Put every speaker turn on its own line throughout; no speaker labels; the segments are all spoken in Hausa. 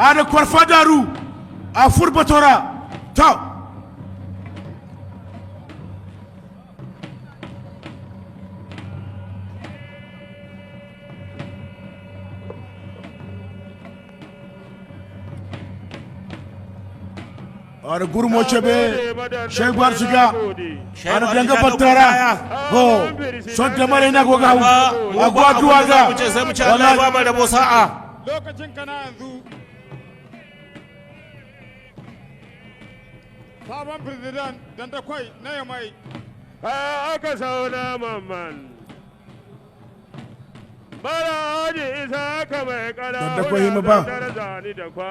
Ada kwarfa daru a furbatora to. Ada gurmo chebe Sheikh Arziga ana danga battara ho son da mare na goga hu agwa duwaga.
Mu ce sai mu ce Allah ya ba mu rabo sa'a.
Lokacin kana yanzu, sabon president Dantakwai na Yamai.
Aka sauna mamman. Bara Haji Isa ka mai kara.
Dantakwai hima ba.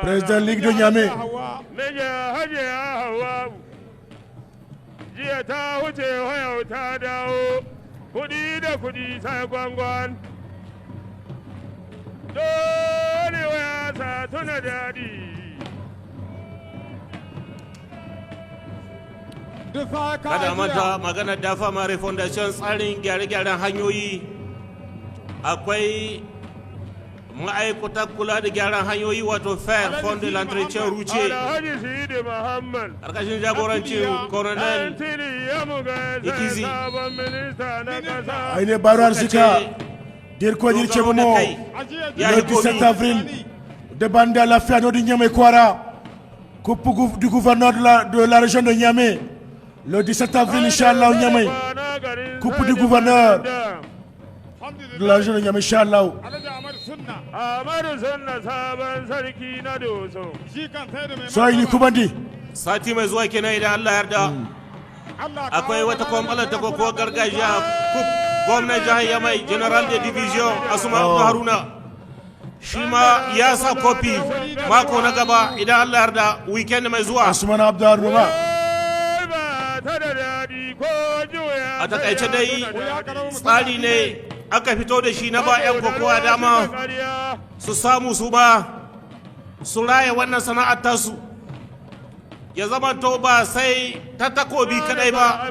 President Ligue de Niamey.
Hawa.
Mije Haji ya hawa. Jiya ta wuce, yau ta dawo. Kudi da kudi sai gwangwan. Dole waya sa tuna daɗi.
Duk sa ka
Kada
ajiya.
manta maganar Dafa Mare Foundation, tsarin gyare-gyaren hanyoyi. Akwai ma'aikatar kula da gyaran hanyoyi, wato FER, Fond de l'Entretien Routier,
Alhaji Sidi Muhammad.
ƙarƙashin jagorancin Colonel
Antili ya muga sai
Ikizi.
sabon minista na ƙasa.
Aine baro arzika dir ko dir
Dogaro da
chebo
kai
Ajiya.
ya
le
yi komi.
17 avril de Banda la Fiano de Niamey Kwara, coupe du gouverneur de la région de Niamey, le 17 avril, Inch'Allah, au Niamey, coupe du gouverneur de la région de Niamey, Inch'Allah.
Alhaji Ahmad Sunna.
Ahmadu Sunna sabon sarki na Doso.
Shi kan sai da mai
So ini
martaba.
kubandi.
Sati mai zuwa kenan idan Allah yarda.
Allah
Akwai
kawo
wata
mana
kwamfalar ta
sarakuna.
kokowar gargajiya, coupe gwamnan jihar Yamai, General de Division Asuma Abdu Haruna, shi ma ya sa kofi mako na gaba idan Allah yarda, weekend mai zuwa.
Asman Abdu Haruna.
Wai ba ta da daɗi ko juya.
A takaice dai,
Ya karamu mutum.
tsari ne aka fito da shi na ba 'yan kokowa dama su samu su ba su raya wannan sana'ar tasu, ya zama to ba sai ta takobi kadai ba.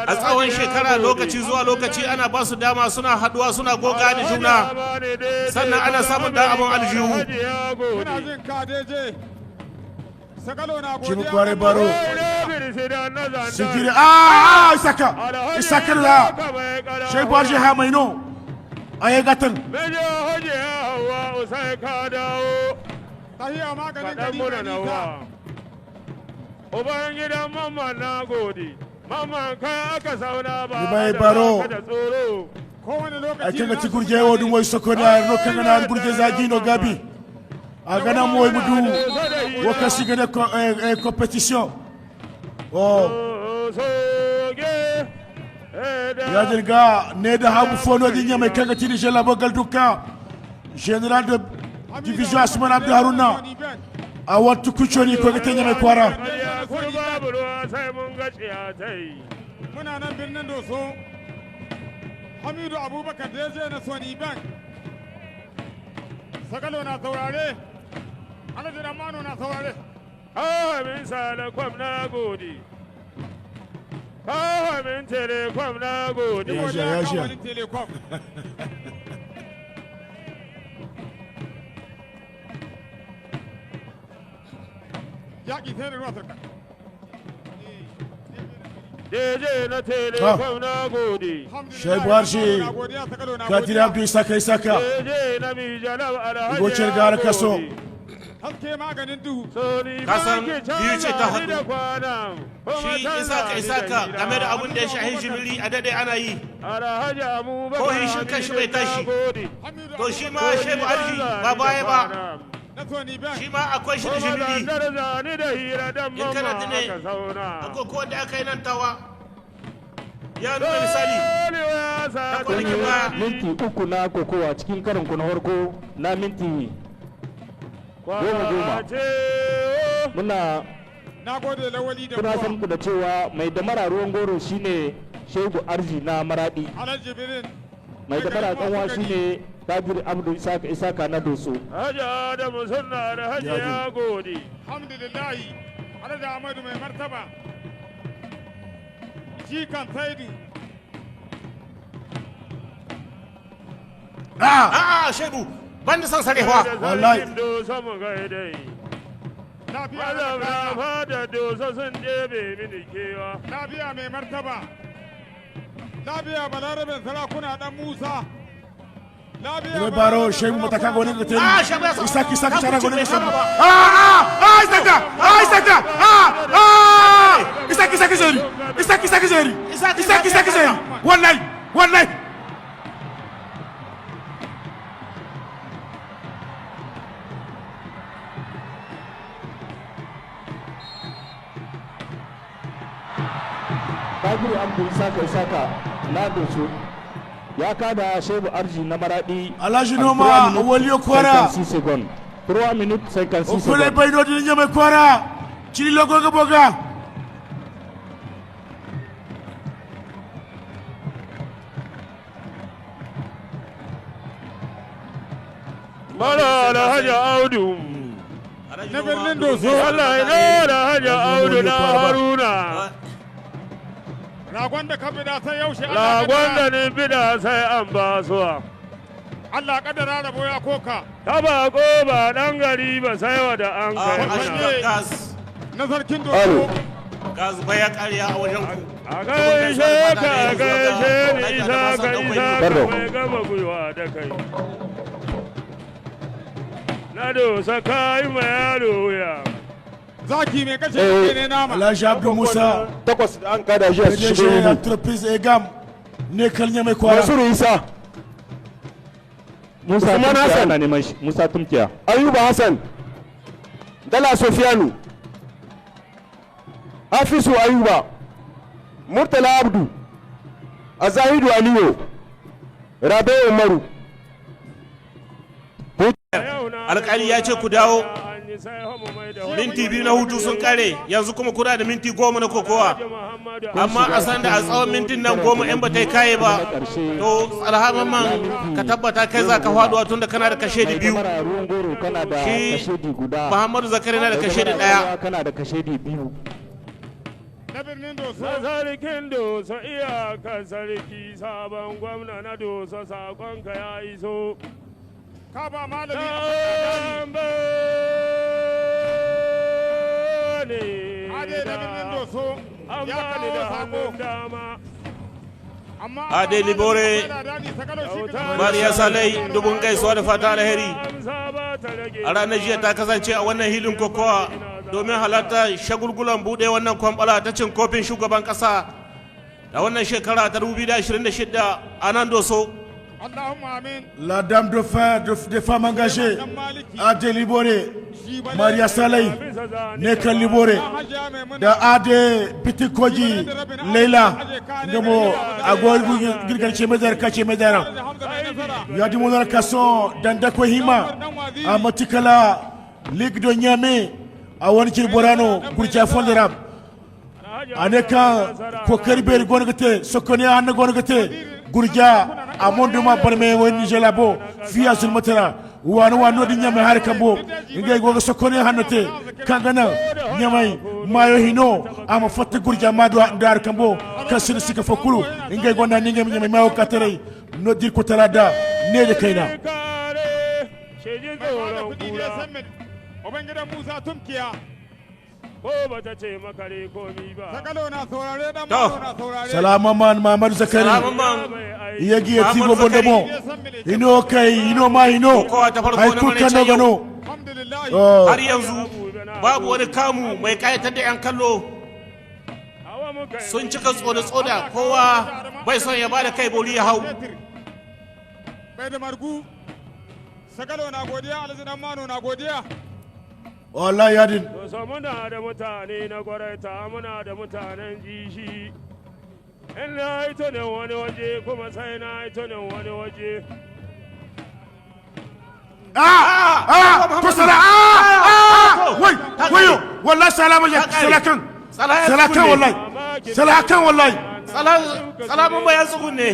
A tsawon shekara, lokaci zuwa lokaci, ana ba su dama suna haduwa, suna goga da juna, sannan ana samun dan abin aljihu.
Muna jin ka deje. Sakalo na godiya.
Jimu Kware Baro Sigiri, ah, Isaka Isaka la Sheikh Barji ha maino aye gatan.
Mejo Haji ya hawa sai ka dawo.
Tahiya maganin
Kaɗan
gari
muna
mai nisa.
nawa. Uban gidan Mamman, na gode. Mamman, kai aka sauna ba.
Ibai
da
Baro.
baka da tsoro.
Kowane lokaci.
Ay kanga
na
ti
su
gurje wo dum woy sokona no kanga na gurje zagi no gabi a gana mo mudu wo kasi gane compétition oh.
Soge.
Yadin ga ne da habu fono di nyame kanga ti jela bogal duka général de division Asman Abdou Haruna a wattu kuchoni ko gete Nyame Kwara.
Ya kurba ruwa sai mun ga ciyatai.
Muna nan birnin Doso. Hamidu Abubakar deje na Sony Bank. Sakalo na saurare. Alhaji Ramano na saurare.
Amin Salakwam, na gode. Amin Telekwam, na gode.
Ya sha, ya sha.
Kamfanin Telecom. Yaƙi sai da ruwa sarka.
Deje na Telekwam, na gode.
Shaibu Arshi.
Na godiya, Sakalo na
Kadiri
godiya.
Abdou Isaka Isaka.
Deje na Mijalab Alhaji.
Gocel gara kaso.
Gode.
Haske maganin duhu.
Sony
Kasan
Banki
biyu ce ta
canza ni
haɗu.
da kwana. Kuma
Shi
canza
Isaka
ni da
Isaka
hira.
game da abin da ya shahin jimiri, a daɗe ana yi.
Alhaji Abubakar
Ko hishin kanshi bai tashi.
na gode.
Hamidu
To shi ma
Abubakar
Shehu Arji ba baya ba,
na Sony Bank.
shi ma akwai shi da
Kuma
jimiri.
zandar zani da hira dan
In kana
mamma
tune,
aka sauna.
akwai ko da aka yi nan Tawa, ya nuna misali
Dole wasa
ta kwanakin baya.
Minti 3 na kokowa cikin karin ku na farko na minti 10 10. Muna
Na gode Lawali da
kuna
kuwa.
san ku da cewa mai damara ruwan goro shine Shegu Arji na Maradi.
Alhaji Jibirin.
Mai damara kanwa shine Kadir Abdu Isaka Isaka na Doso.
Haji Adamu Sunna da Haji ya gode.
Alhamdulillahi. Alhaji Ahmadu mai martaba. Jikan Saidu.
Ah.
A'a, Shehu. Ban da son sarewa.
Wallahi.
Sarkin doso mu gaidai.
Lafiya
Mazauna
da
fada doso sun ɗebe mini kewa.
lafiya mai martaba. Lafiya balarabin sarakuna dan Musa. Lafiya
Debe baro shemu mataka goni ga
Ah,
teri.
shemu ya sa-
Isaki isaki
Ka
tara
kuce
goni
bai
ga sabu.
kama ba.
Ah ah ah isaka ah isaka ah ah isaki isaki zeri. Isaki isaki zeri.
Isaki,
Isaki isaki
isaki
zeri. Wallahi wallahi.
Kabiru Abdu Isaka Isaka na doso ya kada Shehu Arji na Maradi.
Alhaji Noma, Waliyo Kwara.
56 secondes. 3 minutes 56
Okole
secondes.
bayno di nyame kwara. Chili logo ga boga.
Mala Alhaji Audu.
Na birnin Doso.
Allah ya ƙara Alhaji Audu na Haruna.
Ragon da ka bida sai yaushe Allah
Ragon da
kaddara.
ni bida sai an basuwa.
Allah kaddara rabo ya koka.
Ta bako ba ɗan gari ba sai wada an
Ah,
kai
Alhaji
muna.
gas
Na sarkin
Alo.
Doso.
gas baya kariya a wajen ku.
A gaishe ka a gaishe ni isa ka isa ka
Bardo.
mai gama gwiwa da kai. Na dosa kayi ma yaro wuya.
Zaki mai kashe
Eh.
ne nama.
Alhaji Abdou Moussa
Takwas da an kada shi a
PDG
shigo wuri.
entreprise Egam ne kal nyame kwara.
Mansuru Isa,
Musa
Usman
Tumkiya
Hassan.
ana neman shi. Musa Tumkiya.
Ayuba Hassan, Dala Sofiyanu, Hafizu Ayuba, Murtala Abdu, Azahidu Aliyu, Rabe Umaru.
Alƙali ya ce ku dawo. Minti 2 na hutu sun kare yanzu kuma kuna da minti 10 na kokowa. Amma a san da a tsawon mintin nan 10 in ba ta yi kaye ba to alhamman ka tabbata kai za ka faduwa tun da kana da kashe da
Mai
biyu.
damara ruwan goro kana da
Shi
kashedi guda.
Muhammadu Zakari na da
Mai
kashe da
damara
ɗaya.
ruwa kana da kashedi biyu.
Na birnin Doso.
Na sarkin doso iyakar sarki sabon gwamna na doso sakonka ya iso.
Ka ba malami.
Tambo ne.
Ade na birnin Doso.
An
Ya
bani
kawo
da
sako.
hannun dama.
Amma
Ade Libore. Mariya Salai dubun gaisuwa da fata alheri.
Amsa ba ta rage.
A ranar jiya ta kasance a wannan hilin kokowa domin halarta shagulgulan buɗe wannan kwamɓala ta cin kofin shugaban ƙasa da wannan shekara ta 2026 a nan doso.
Allahumma amin.
La dame de fer des femmes engagées
Dan Maliki.
Ade Libore
Shi bale.
Maria Salai
Bisa zani
ne kal Libore
Dan Hajiya Maimuna.
da Ade Bitikoji Leila ngamo agol girgal chemedar ka chemedara.
Alhaji Hamza mai nasara.
Yadi Monar Kasson Dandako Hima a Matikala Ligue de Niamey a wani Borano Gurja Fonderab ane kan kokari beri gonigate sokoni anna gonigate Gurja a monduma barme wani jelabo fiya zulmatara wani wano di Niamey har kambo ngai goga sokoni hannote kangana Niamey mayo hino ama fatta Gurja madu ndar kambo kasir sika fokulu ngai gonda ninge Niamey mayo katere no dir ko talada ne de kaina
Kare, shi ji
Mai bada
tsoron
kuɗi dai
kura.
san mai. Ubangidan Musa Tumkiya.
Ko ba ta ce makare komi ba.
Sakalo na saurare dan
To.
Mano na saurare.
Salama man Mamadou Zakari
Salamun man
yagi ya tigo
Mamadou Zakari.
bondemo ino kai ino ma ino
Kokowa ta farko
hay
na
kulka
maraicen
no
yau.
gano
Alhamdulillah.
Oh.
Har yanzu babu wani kamu mai kayatar da 'yan kallo
Hawa muka yi
sun cika tsoda-tsoda kowa bai son ya bada kai bori ya hau.
Fetur. Bai da margu. Sakalo na godiya Alhaji dan Mano na godiya.
Wallahi yadin
Doso muna da mutane na gwaraita muna da mutanen jishi. In na yi tunin wani waje kuma sai na yi tunin wani waje.
ah ah ko sala ah ah wai wayo wallahi salama ya salakan
Salah ya
salakan
tsugunne.
wallahi salakan wallahi
Salamun bayan tsugunne.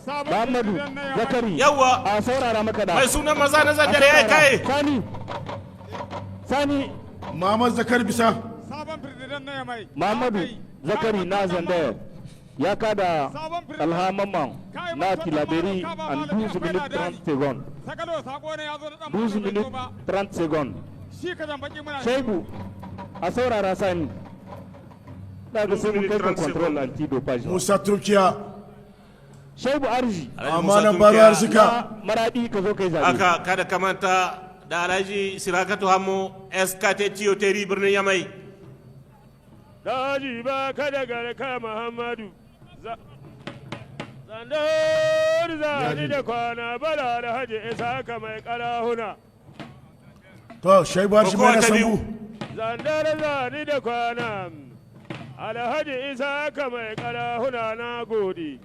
Sabon
Muhammadu
president na Yamai.
Zakari.
Yawwa
A saurara maka da.
mai sunan maza na zandare ya yi kaye.
Sani. Sani
Muhammad Zakari bisa
Sabon president na Yamai.
Muhammadu Zakari na Zandayar. Ya kada
Sabon firist.
Alha Mamman
Kai
na
mutum dan
Tilaberi
malam ka ba
en
malami
12
akwai
minutes
ladani.
30 secondes.
Sakalo sako ne ya zo da dan
12
malam bai zo
minutes
ba.
30 secondes.
Shi ka jan baki muna.
Shaibu, a saurara, Sani. Da ga sai mun kai ka
12 minutes 30
control anti-dopage.
Moussa Turkia.
Shaibu Arji
Alhaji Musa
Amana Baro
Tunkiya.
Arzika.
na Maradi, ka zo kai zabe.
Haka, kada ka manta da Alhaji Sirakatu Hamo SKT Tiyo Teri, birnin Yamai.
Daji ba kada garka Muhammadu. Zandar zani da kwana bala da Haji Isaka mai karahuna.
To, Shaibu Arji
Kokowa
mai
ta biyu.
Sambu.
Zandar zani da kwana Alhaji Isaka mai karahuna, na gode.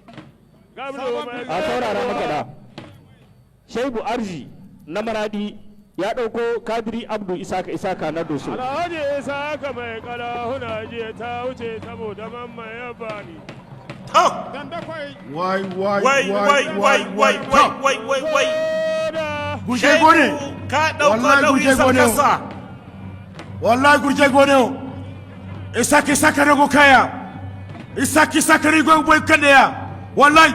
Gabdo
Sabon
mai
A saurara makaɗa. Shaibu Arji na Maradi ya ɗauko Kadiri Abdu Isaka Isaka na Doso.
Alhaji Isaka mai karahuna, jiya ta wuce saboda mamman ya bani.
To,
Dandakwai.
Wai, wai,
wai, wai, wai, wai, wai, wai, wai, wai.
Koda
Gurje gone.
Shaibu, ka ɗauko
Wallahi
nauyin
guje gone.
sarkarsa.
Wallahi gurje gone o. Isaka Isaka no go kaya. Isaka Isaka ni go boy kande ya. Wallahi.